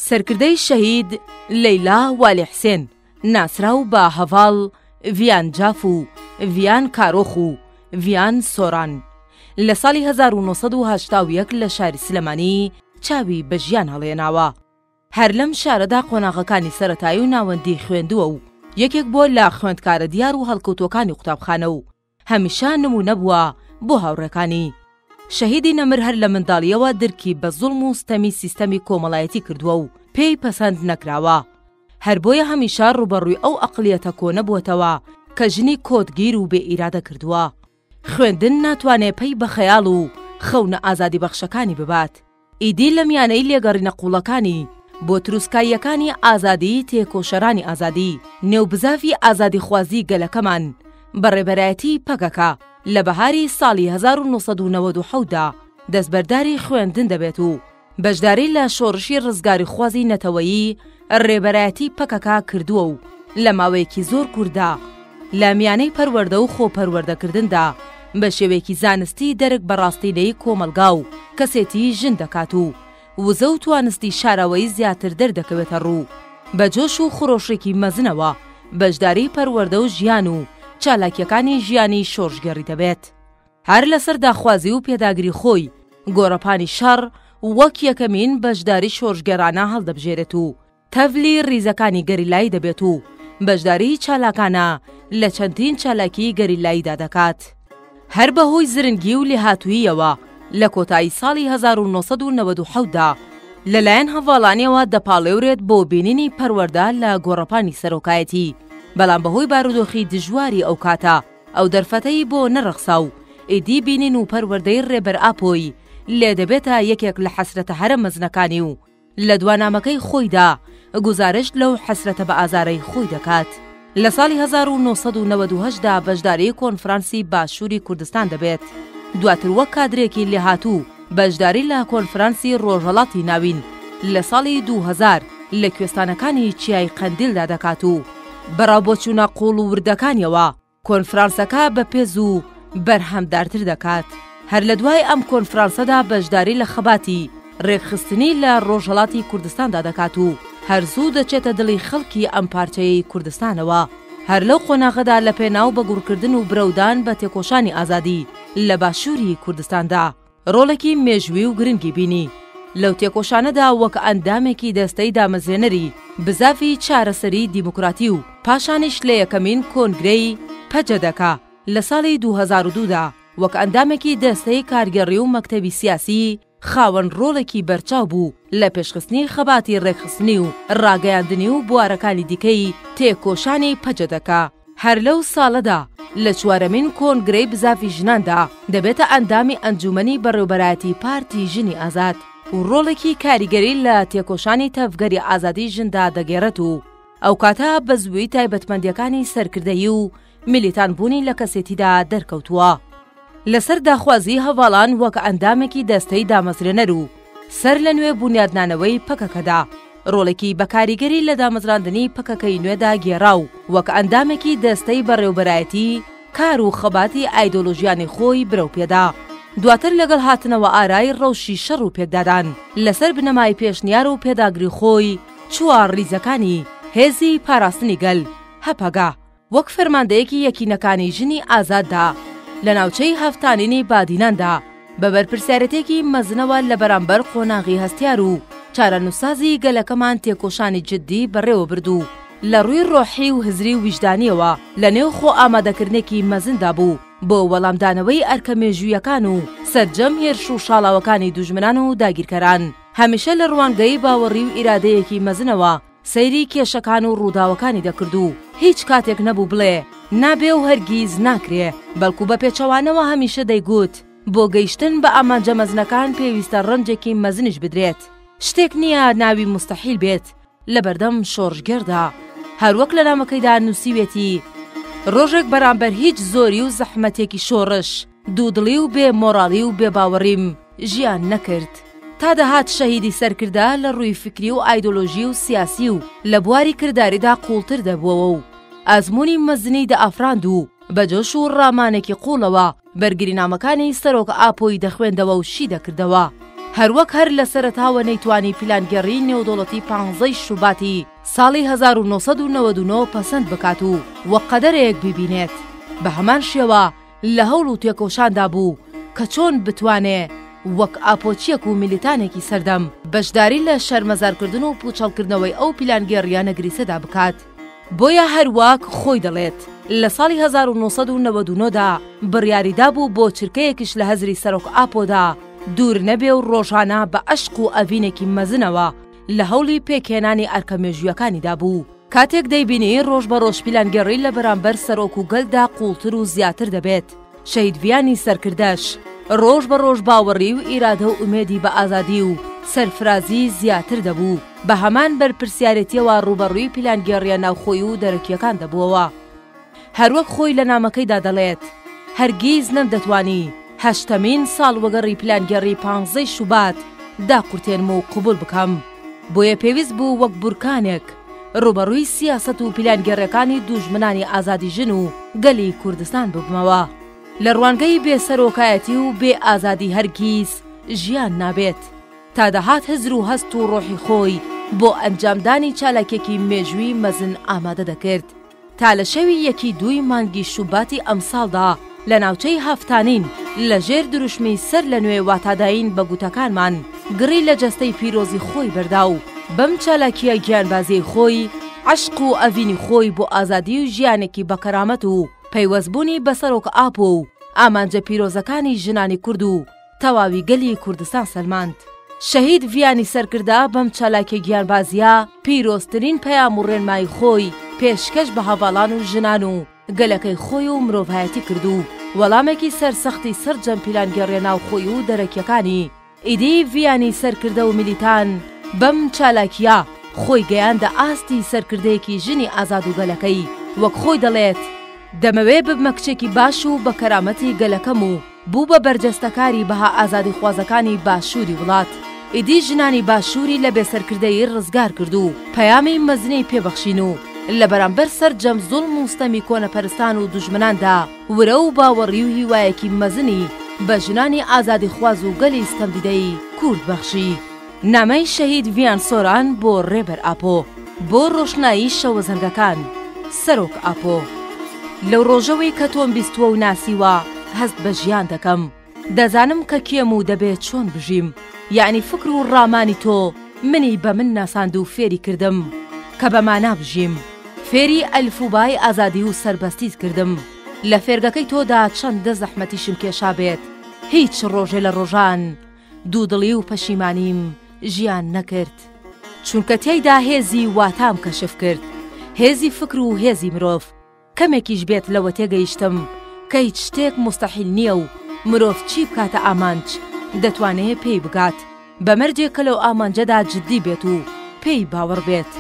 سەرکردەی شەهید لەیلا والی حسێن ناسراو بە هەڤاڵ ڤیان جاف و ڤیان کارۆخ و ڤیان سۆران لە ساڵی 1981 لە شاری سلێمانی چاوی بە ژیان هەڵهێناوە. هەر لەم شارەدا قۆناغەکانی سەرەتایی و ناوەندی خوێندووە و یەکێک بووە لە خوێندکارە دیار و هەڵکەوتووەکانی قوتابخانە و هەمیشە نموونە بووە بۆ هاوڕێکانی. شەهیدی نەمر هەر لە منداڵییەوە درکی بە زوڵم و ستەمی سیستەمی کۆمەڵایەتی کردووە و پێی پەسەند نەکراوە. هەر بۆیە هەمیشە ڕووبەڕووی ئەو ئەقڵیەتە کۆنە بووەتەوە کە ژنی کۆتگیر و بێ ئیرادە کردووە. خوێندن ناتوانێ پەی بە خەیاڵ و خەونە ئازادیبەخشەکانی ببات. ئیدی لە میانەی لێگەڕینە قووڵەکانی بۆ تروسکاییەکانی ئازادیی تێکۆشەرانی ئازادی، نێو بزاڤی ئازادیخوازیی گەلەکەمان بە ڕێبەرایەتیی پەکەکە لە بەهاری ساڵی 1997 دا دەستبەرداری خوێندن دەبێت و بەشداری لە شۆڕشی ڕزگاریخوازی نەتەوەیی ڕێبەرایەتی پەکەکە کردووە و لە ماوەیەکی زۆر کورتدا لە میانەی پەروەردە و خۆپەروەردەکردندا بە شێوەیەکی زانستی دەرک بە ڕاستینەی کۆمەڵگا و کەسێتی ژن دەکات و وزە و توانستی شاراوەی زیاتر دەردەکەوێتە ڕوو بە جۆش و خرۆشێکی مەزنەوە بەشداری پەروەردە و ژیان و چالاکییەکانی ژیانی شۆڕشگێڕی دەبێت. هەر لەسەر داخوازی و پێداگری خۆی گۆڕەپانی شەڕ وەک یەکەمین بەشداری شۆڕشگێڕانە هەڵدەبژێرێت و تەڤلی ڕیزەکانی گەریلایی دەبێت و بەشداریی چالاکانە لە چەندین چالاکیی گەریلاییدا دەکات. هەر بەهۆی زرنگی و لێهاتووییەوە لە کۆتایی ساڵی 1997 دا لەلایەن هەڤاڵانیەوە دەپاڵێورێت بۆ بینینی پەروەردە لە گۆڕەپانی سەرۆکایەتی، بەڵام بەهۆی بارودۆخی دژواری ئەو کاتە ئەو دەرفەتەی بۆ نەڕەخسا و ئیدی بینین و پەروەردەی ڕێبەر ئاپۆی لێ دەبێتە یەکێک لە حەسرەتە هەرە مەزنەکانی و لە دوانامەکەی خۆیدا گوزارشت لەو حەسرەتە بەئازارەی خۆی دەکات. لە ساڵی 1998 دا بەشداری کۆنفرانسی باشووری کوردستان دەبێت، دواتر وەک کادرێکی لێهاتوو بەشداری لە کۆنفرانسی ڕۆژهەڵاتی ناوین لە ساڵی 2000 لە کوێستانەکانی چیای قەندیلدا دەکات و بە ڕاوبۆچوونە قووڵ و وردەکانیەوە کۆنفرانسەکە بەپێز و بەرهەمدارتر دەکات. هەر لە دوای ئەم کۆنفرانسەدا بەشداری لە خەباتی رێکخستنی لە رۆژهەڵاتی کوردستاندا دەکات و هەر زوو دەچێتە دڵی خەڵکی ئەم پارچەیەی کوردستانەوە. هەر لەو قۆناغەدا لە پێناو بەگوڕکردن و برەودان بە تێکۆشانی ئازادی لە باشووری کوردستاندا، ڕۆڵێکی مێژووی و گرنگی بینی لەو تێکۆشانەدا وەک ئەندامێکی دەستەی دامەزرێنەری بزاڤی چارەسەری دیموکراتی و پاشانیش لە یەکەمین کۆنگرەی پەجەدەکە لە ساڵی 2002 دا وەک ئەندامێکی دەستەی کارگێڕی و مەکتەبی سیاسی خاوەن ڕۆڵێکی بەرچاو بوو لە پێشخستنی خەباتی ڕێکخستنی و ڕاگەیاندنی و بوارەکانی دیکەی تێکۆشانی پەجەدەکە. هەر لەو ساڵەدا لە چوارەمین کۆنگرەی بزاڤی ژناندا دەبێتە ئەندامی ئەنجوومەنی بەڕێوبەرایەتی پارتی ژنی ئازاد و ڕۆڵێکی کاریگەری لە تێکۆشانی تەڤگەری ئازادی ژندا دەگێڕێت و ئەوکاتە بە زووی تایبەتمەندییەکانی سەرکردەیی و میلیتان بوونی لە کەسێتیدا دەرکەوتووە. لەسەر داخوازیی هەڤاڵان وەک ئەندامێکی دەستەی دامەزرێنەر و سەر لە نوێ بونیادنانەوەی پەکەکەدا، ڕۆڵێکی بەکاریگەری لە دامەزراندنی پەکەکەی نوێدا گێڕا و وەک ئەندامێکی دەستەی بەڕێوبەرایەتی کار و خەباتی ئایدۆلۆژیانەی خۆی برەو پێدا. دواتر لەگەڵ هاتنەوە ئارای ڕەوشی شەڕ و پێکدادان، لەسەر بنەمای پێشنیار و پێداگری خۆی چووە ڕیزەکانی هێزی پاراستنی گەل، هەپەگە، وەک فەرماندەیەکی یەکینەکانی ژنی ئازاددا لە ناوچەی هەفتانینی بادیناندا بە بەرپرسیارێتیەکی مەزنەوە لە بەرامبەر قۆناغی هەستیار و چارەنووسسازی گەلەکەمان تێکۆشانی جددی بەڕێوەبرد و لە ڕووی ڕۆحی و هزری و ویژدانیەوە لە نێو خۆ ئامادەکردنێکی مەزندا بوو بۆ وەڵامدانەوەی ئەرکە مێژوویەکان و سەرجەم هێرش و شاڵاوەکانی دوژمنان و داگیرکەران هەمیشە لە ڕوانگەی باوەڕی و ئیرادەیەکی مەزنەوە سەیری کێشەکان و ڕووداوەکانی دەکرد و هیچ کاتێک نەبوو بڵێ نابێ و هەرگیز ناکرێ، بەڵکو بە پێچەوانەوە هەمیشە دەیگوت بۆ گەیشتن بە ئامانجە مەزنەکان پێویستە ڕەنجێکی مەزنیش بدرێت، شتێک نییە ناوی موستەحیل بێت لەبەردەم شۆڕشگێڕدا. هەروەک لە نامەکەیدا نووسیوێتی، ڕۆژێک بەرامبەر هیچ زۆری و زەحمەتێکی شۆڕش، دوودڵی و بێ مۆڕاڵی و بێ باوەڕیم ژیان نەکرد. تا دەهات شەهیدی سەرکردە لە ڕووی فیکری و ئایدۆلۆژی و سیاسی و لە بواری کرداریدا قووڵتر دەبووەوە و ئەزموونی مەزنی دەئافراند و بە جۆش و ڕامانێکی قووڵەوە بەرگرینامەکانی سەرۆک ئاپۆی دەخوێندەوە و شی دەکردەوە. هەروەک هەر لە سەرەتاوە نەیتوانی پیلانگێڕیی نێودەوڵەتی پانزەی شوباتی ساڵی 1999 پەسەند بکات و وەک قەدەرێک بیبینێت، بە هەمان شێوە لە هەوڵ و تێکۆشاندا بوو کە چۆن بتوانێ وەک ئاپۆچییەک و میلیتانێکی سەردەم بەشداری لە شەرمەزارکردن و پووچەڵکردنەوەی ئەو پیلانگێڕییە نەگریسەدا بکات. بۆیە هەروەک خۆی دەڵێت، لە ساڵی 1999 دا بڕیاری دابوو بۆ چرکەیەکیش لە هزری سەرۆک ئاپۆدا دوور نەبێ و ڕۆژانە بە ئەشق و ئەڤینێکی مەزنەوە لە هەوڵی پێکهێنانی ئەرکە مێژوویەکانیدا بوو. کاتێک دەیبینی ڕۆژ بە ڕۆژ پیلانگێڕی لە بەرامبەر سەرۆک و گەلدا قووڵتر و زیاتر دەبێت، شەهید ڤیانی سەرکردەش ڕۆژ بە ڕۆژ باوەڕی و ئیرادە و ئومێدی بە ئازادی و سەرفرازی زیاتر دەبوو، بە هەمان بەرپرسیارێتیەوە ڕووبەڕووی پیلانگێڕیە ناوخۆی و دەرەکیەکان دەبووەوە. هەروەک خۆی لە نامەکەیدا دەڵێت، هەرگیز نەمدەتوانی هەشتەمین ساڵوەگەڕی پیلانگێڕی پانزەی شوبات داقورتێنم و قبوڵ بکەم، بۆیە پێویست بوو وەک بورکانێک ڕووبەڕووی سیاسەت و پیلانگێڕیەکانی دووژمنانی ئازادی ژن و گەلی کوردستان ببمەوە. لە ڕوانگەی بێ سەرۆکایەتی و بێ ئازادی هەرگیز ژیان نابێت. تا دەهات هزر و هەست و ڕۆحی خۆی بۆ ئەنجامدانی چالاکیەکی مێژووی مەزن ئامادە دەکرد. تا لە شەوی یەکی دووی مانگی شوباتی ئەمساڵدا لە ناوچەی هەفتانین لە ژێر دروشمی سەر لە نوێ واتاداین بە گوتەکانمان گڕی لە جەستەی پیرۆزی خۆی بەردا و بەم چالاکییە گیانبازیەی خۆی عەشق و ئەڤینی خۆی بۆ ئازادی و ژیانێکی بە کەرامەت و پەیوەستبوونی بە سەرۆک ئاپۆ و ئامانجە پیرۆزەکانی ژنانی کورد و تەواوی گەلی کوردستان سەلماند. شەهید ڤیانی سەرکردە بەم چالاکیە گیانبازیە پیرۆزترین پەیام و ڕێنمایی خۆی پێشکەش بە هەڤاڵان و ژنان و گەلەکەی خۆی و مرۆڤایەتی کرد و وەڵامێکی سەرسەختی سەرجەم پیلانگێڕیە ناوخۆی و دەرەکیەکانی ئیدی ڤیانی سەرکردە و میلیتان بەم چالاکیە خۆی گەیاندە ئاستی سەرکردەیەکی ژنی ئازاد و گەلەکەی وەک خۆی دەڵێت دەمەوێ ببمە کچێکی باش و بە کەرامەتی گەلەکەم و بوو بە بەرجەستەکاری بەها ئازادیخوازەکانی باشووری وڵات. ئیدی ژنانی باشووری لە بێسەرکردەیی ڕزگار کرد و پەیامی مەزنی پێ بەخشین و لە بەرامبەر سەرجەم زوڵم و ستەمی کۆنەپەرستان و دوژمناندا ورە و باوەڕی و هیوایەکی مەزنی بە ژنانی ئازادیخواز و گەلی ستەمدیدەی کورد بەخشی. نامەی شەهید ڤیان سۆران بۆ ڕێبەر ئاپۆ. بۆ ڕۆشنایی شەوەزەنگەکان، سەرۆک ئاپۆ. لەو ڕۆژەوەی کە تۆم بیستووە و ناسیوە هەست بە ژیان دەکەم. دەزانم کە کێم و دەبێ چۆن بژیم. یەعنی فکر و ڕامانی تۆ منی بە من ناساند و فێری کردم کە بە مانا بژیم. فێری ئەلفوبای ئازادی و سەربەستیت کردم. لە فێرگەکەی تۆدا چەندە زەحمەتیشم کێشابێت هیچ ڕۆژێ لە ڕۆژان دوودڵی و پەشیمانیم ژیان نەکرد. چونکە تیایدا هێزی واتام کەشف کرد، هێزی فکر و هێزی مرۆڤ. کەمێکیش بێت لەوە تێگەیشتم کە هیچ شتێک موستەحیل نییە و مرۆڤ چی بکاتە ئامانج دەتوانێ پێی بگات، بە مەرجێک کە لەو ئامانجەدا جددی بێت و پێی باوەڕ بێت.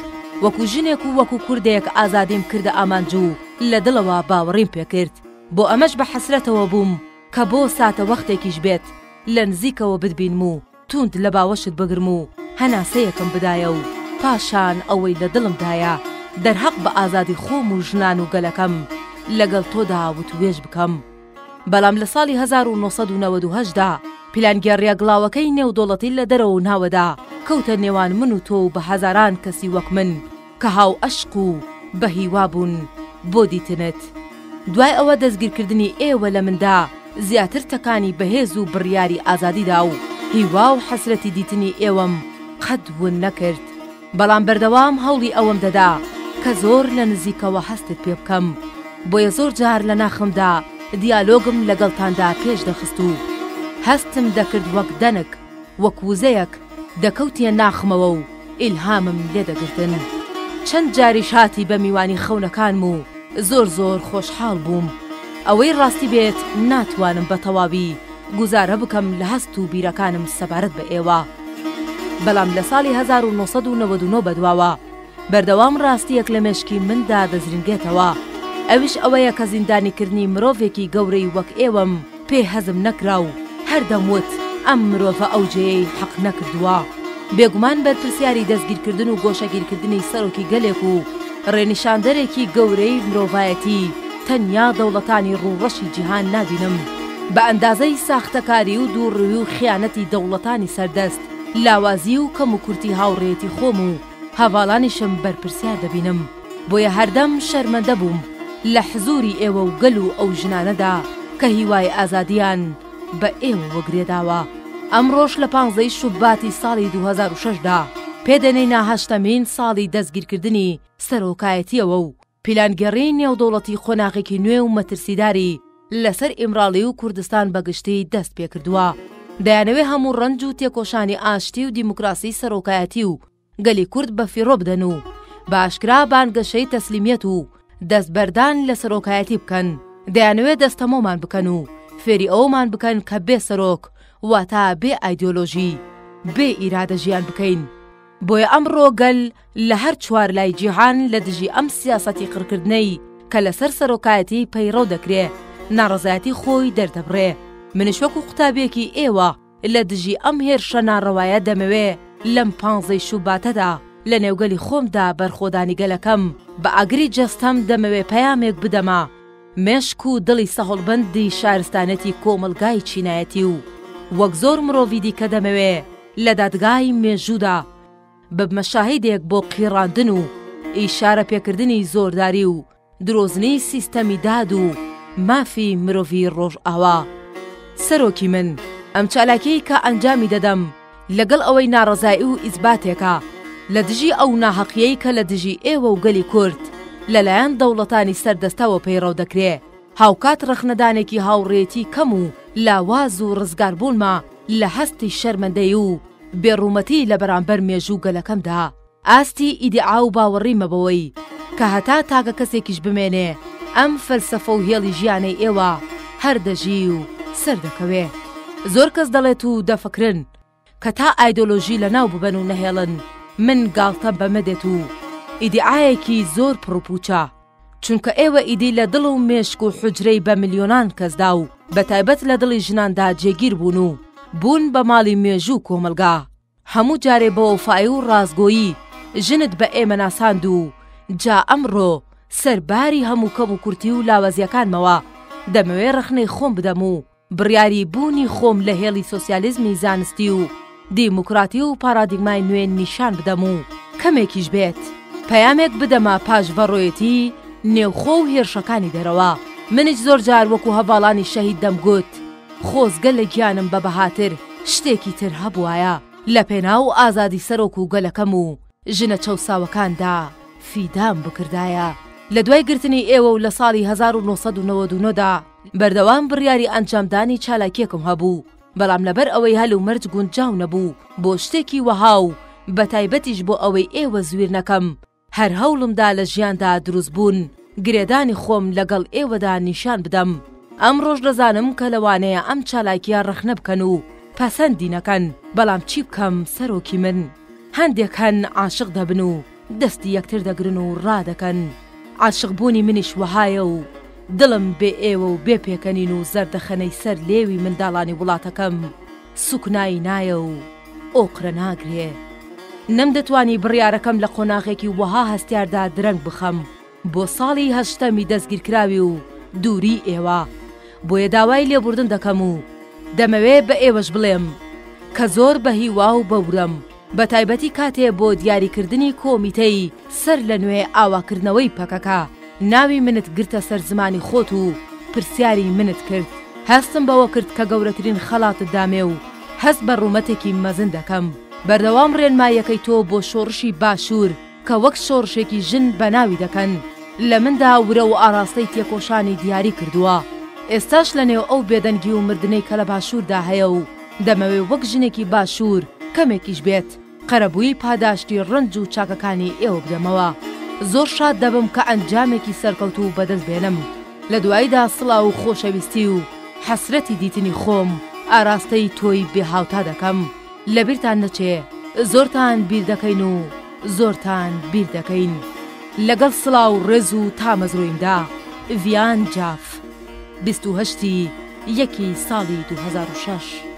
وەکو ژنێک و وەکو کوردێک ئازادیم کردە ئامانج و لە دڵەوە باوەڕیم پێکرد. بۆ ئەمەش بە حەسرەتەوە بووم کە بۆ ساتەوەختێکیش بێت لە نزیکەوە بتبینم و توند لە باوەشت بگرم و هەناسەیەکم بدایە و پاشان ئەوەی لە دڵمدایە دەرهەق بە ئازادی خۆم و ژنان و گەلەکەم لەگەڵ تۆدا وتوێژ بکەم. بەڵام لە ساڵی 1998 دا پیلانگێڕیە گڵاوەکەی نێودەوڵەتی لە دەرەوە و ناوەدا کەوتە نێوان من و تۆ و بە هەزاران کەسی وەک من کە هاوئەشق و بە هیوا بوون بۆ دیتنت. دوای ئەوە دەستگیرکردنی ئێوە لە مندا زیاتر تەکانی بەهێز و بڕیاری ئازادی دا و هیوا و حەسرەتی دیتنی ئێوەم قەت ون نەکرد. بەڵام بەردەوام هەوڵی ئەوەم دەدا کە زۆر لە نزیکەوە هەستت پێ بکەم. بۆیە زۆر جار لە ناخمدا دیالۆگم لەگەڵتاندا پێش دەخست و هەستم دەکرد وەک دەنک وەک وزەیەک دەکەوتیە ناخمەوە و ئیلهامم لێ دەگرتن. چەند جاریش هاتی بە میوانی خەونەکانم و زۆر زۆر خۆشحاڵ بووم. ئەوەی ڕاستی بێت ناتوانم بە تەواوی گوزارە بکەم لە هەست و بیرەکانم سەبارەت بە ئێوە. بەڵام لە ساڵی 1999 بەدواوە بەردەوام ڕاستییەک لە مێشکی مندا دەزرینگێتەوە، ئەویش ئەوەیە کە زیندانیکردنی مرۆڤێکی گەورەی وەک ئێوەم پێ هەزم نەکرا و هەر دەموت ئەم مرۆڤە ئەو جێیەی حەق نەکردووە. بێگومان بەرپرسیاری دەستگیرکردن و گۆشەگیرکردنی سەرۆکی گەلێک و ڕێنیشاندەرێکی گەورەی مرۆڤایەتی تەنیا دەوڵەتانی ڕووڕەشی جیهان نابینم. بە ئەندازەی ساختەکاری و دووڕووی و خیانەتی دەوڵەتانی سەردەست، لاوازی و کەموکورتی هاوڕێیەتی خۆم و هەڤاڵانیشم بەرپرسیار دەبینم. بۆیە هەردەم شەرمەندە بووم لە حزووری ئێوە و گەل و ئەو ژنانەدا کە هیوای ئازادییان بە ئێوەوە گرێداوە. ئەمڕۆش لە پانزەی شوباتی ساڵی 2006 دا پێ دەنێینە هەشتەمین ساڵی دەستگیرکردنی سەرۆکایەتییەوە و پیلانگێڕیی نێودەوڵەتی قۆناغێکی نوێ و مەترسیداری لەسەر ئیمراڵی و کوردستان بە گشتی دەست پێکردووە. دەیانەوێ هەموو ڕەنج و تێکۆشانی ئاشتی و دیموکراسی سەرۆکایەتی و گەلی کورد بە فیڕۆ بدەن و بە ئاشکرا بانگەشەی تەسلیمیەت و دەستبەردان لە سەرۆکایەتی بکەن. دەیانەوێ دەستەمۆمان بکەن و فێری ئەوەمان بکەن کە بێ سەرۆک واتە بێ ئایدیۆلۆژی، بێ ئیرادە ژیان بکەین. بۆیە ئەمڕۆ گەل لە هەر چوار لای جیهان لە دژی ئەم سیاسەتی قڕکردنەی کە لەسەر سەرۆکایەتی پەیڕەو دەکرێ ناڕەزایەتی خۆی دەردەبڕێ. منیش وەکو قوتابیەکی ئێوە لە دژی ئەم هێرشە ناڕەوایە دەمەوێ لەم پانزەی شوباتەدا لە نێو گەلی خۆمدا بەرخۆدانی گەلەکەم بە ئاگری جەستەم دەمەوێ پەیامێک بدەمە مێشک و دڵی سەهۆڵبەندی شارستانێتی کۆمەڵگای چینایەتی و وەک زۆر مرۆڤی دیکە دەمەوێ لە دادگای مێژوودا ببمە شاهیدێک بۆ قیڕاندن و ئیشارە پێکردنی زۆرداری و درۆزنی سیستەمی داد و مافی مرۆڤی ڕۆژئاوا. سەرۆکی من، ئەم چالاکیەی کە ئەنجامی دەدەم لەگەڵ ئەوەی ناڕەزایی و ئیسباتێکە لە دژی ئەو ناهەقیەی کە لە دژی ئێوە و گەلی کورد لەلایەن دەوڵەتانی سەردەستەوە پەیڕەو دەکرێ، هاوکات ڕەخنەدانێکی هاوڕێیەتی کەم و لاواز و ڕزگاربوونمە لە هەستی شەرمەندەیی و بێڕوومەتی لە بەرامبەر مێژوو گەلەکەمدا. ئاستی ئیدیعا و باوەڕیمە بەوەی کە هەتا تاکە کەسێکیش بمێنێ ئەم فەلسەفە و هێڵی ژیانەی ئێوە هەر دەژی و سەردەکەوێ. زۆر کەس دەڵێت و دەفکرن کە تا ئایدۆلۆژی لەناو ببەن و نەهێڵن من گاڵتەم بەمە دێت و ئیدیعایەکی زۆر پڕوپوچە، چونکە ئێوە ئیدی لە دڵ و مێشک و حوجرەی بە ملیۆنان کەسدا و بەتایبەت لە دڵی ژناندا جێگیر بوون و بوون بە ماڵی مێژوو و کۆمەڵگا. هەموو جارێ بە وەفایی و ڕاستگۆیی ژنت بە ئێمە ناساند و جا ئەمڕۆ سەرباری هەموو کەموکورتی و لاوازییەکانمەوە دەمەوێ ڕەخنەی خۆم بدەم و بڕیاری بوونی خۆم لە هێڵی سۆسیالیزمی زانستی و دیموکراتی و پاڕادیگمای نوێ نیشان بدەم و کەمێکیش بێت پەیامێک بدەمە پاشڤەڕۆیەتی نێوخۆ و هێرشەکانی دەرەوە. منیش زۆر جار وەکو هەڤاڵانی شەهید دەمگوت خۆزگە لە گیانم بە بەهاتر شتێکی تر هەبوایە لە پێناو ئازادی سەرۆک و گەلەکەم و ژنە چەوساوەکاندا فیدام بکردایە. لە دوای گرتنی ئێوە و لە ساڵی 1999 دا بەردەوام بڕیاری ئەنجامدانی چالاکیەکم هەبوو، بەڵام لەبەر ئەوەی هەل و مەرج گونجاو نەبوو بۆ شتێکی وەها و بەتایبەتیش بۆ ئەوەی ئێوە زویر نەکەم، هەر هەوڵم دا لە ژیاندا دروست بوون گرێدانی خۆم لەگەڵ ئێوەدا نیشان بدەم. ئەمڕۆش دەزانم کە لەوانەیە ئەم چالاکیە ڕەخنە بکەن و پەسەندی نەکەن، بەڵام چی بکەم سەرۆکی من؟ هەندێک هەن عاشق دەبن و دەستی یەکتر دەگرن و ڕادەکەن. عاشق بوونی منیش وەهایە و دڵم بێ ئێوە و بێ پێکەنین و زەردەخەنەی سەر لێوی منداڵانی وڵاتەکەم سوکنایی نایە و ئۆقرە ناگرێ. نەمدەتوانی بڕیارەکەم لە قۆناغێکی وەها هەستیاردا درەنگ بخەم بۆ ساڵی هەشتەمی دەستگیرکراوی و دووریی ئێوە. بۆیە داوای لێبوردن دەکەم و دەمەوێ بە ئێوەش بڵێم کە زۆر بە هیوا و بە ورەم، بە تایبەتی کاتێ بۆ دیاریکردنی کۆمیتەی سەر لە نوێ ئاواکردنەوەی پەکەکە ناوی منت گرتە سەر زمانی خۆت و پرسیاری منت کرد، هەستم بەوە کرد کە گەورەترین خەڵاتت دامێ و هەست بە ڕوومەتێکی مەزن دەکەم. بەردەوام ڕێنماییەکەی تۆ بۆ شۆڕشی باشوور کە وەک شۆڕشێکی ژن بەناوی دەکەن، لە مندا ورە و ئاڕاستەی تێکۆشانی دیاری کردووە. ئێستاش لە نێو ئەو بێدەنگی و مردنەی کە لە باشووردا هەیە و دەمەوێ وەک ژنێکی باشوور کەمێکیش بێت قەرەبووی پاداشتی ڕەنج و چاکەکانی ئێوە بدەمەوە. زۆر شاد دەبم کە ئەنجامێکی سەرکەوتوو بەدەست بێنم. لە دواییدا سڵاو و خۆشەویستی و حەسرەتی دیتنی خۆم ئاراستەی تۆی بێ هاوتا دەکەم. لەبیرتان نەچێ زۆرتان بیر دەکەین و زۆرتان بیر دەکەین. لەگەڵ سڵاو ڕێز و تامەزرۆیمدا، ڤیان جاف. 28 ی یەکی ساڵی 2006.